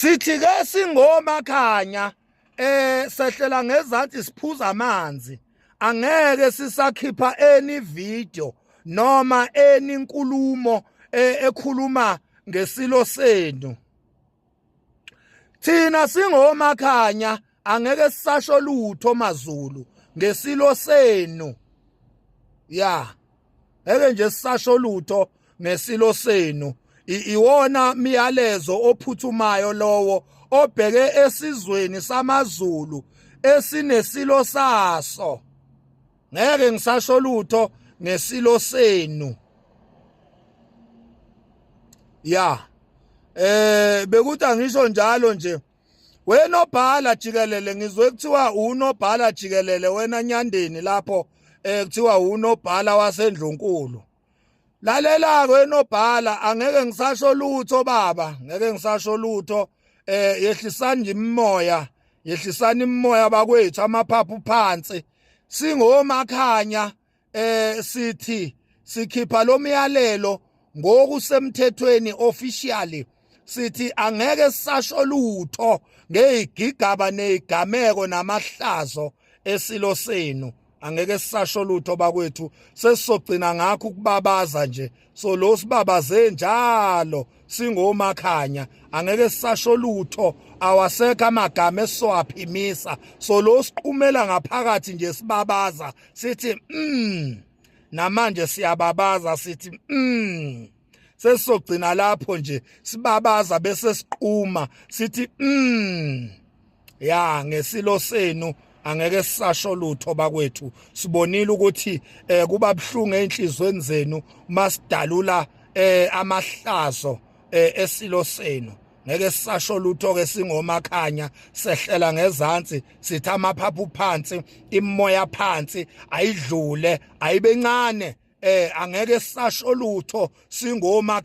Sithi ke singomakhanya sehlela ngezansi siphuza amanzi, angeke sisakhipha any video noma any nkulumo ekhuluma ngesilo senu. Thina singomakhanya angeke sisasho lutho maZulu ngesilo senu. Ya, ngeke nje sisasho lutho ngesilo senu. Iwona miyalezo ophuthumayo lowo obheke esizweni samaZulu esinesilo saso. Ngeke ngisasho lutho ngesilo senu. Ya, bekuthi angisho njalo nje. Wenobhala jikelele, ngizwe kuthiwa unobhala jikelele wena Nyandeni lapho, kuthiwa unobhala wasendlunkulu. Lalela ke wenobhala, angeke ngisasho lutho baba, ngeke ngisasho lutho. Yehlisani nje imimoya, yehlisani imimoya bakwethu, amaphaphu phansi. Singomakhanya sithi sikhipha lo myalelo ngokusemthethweni officially, sithi angeke sisasho lutho ngezigigaba nezigameko namahlazo esilo senu. Angeke sisasho lutho bakwethu, sesizogcina ngakho ukubabaza nje. So lo sibabaze njalo singomakhanya, angeke sisasho lutho, awasekho amagama esizowaphimisa. So lo siqhumela ngaphakathi nje sibabaza sithi namanje siyababaza sithi sesizogcina lapho nje sibabaza bese siqhuma sithi ya ngesilo senu angeke sisasho lutho bakwethu. Sibonile ukuthi kuba buhlungu einhlizweni zenu masidalula amahlazo esilo senu. Ngeke sisasho lutho ke singomakhanya, sehlela ngezansi sithi amaphaphu phansi, imoya phansi, ayidlule ayibencane. Angeke sisasho lutho singoma.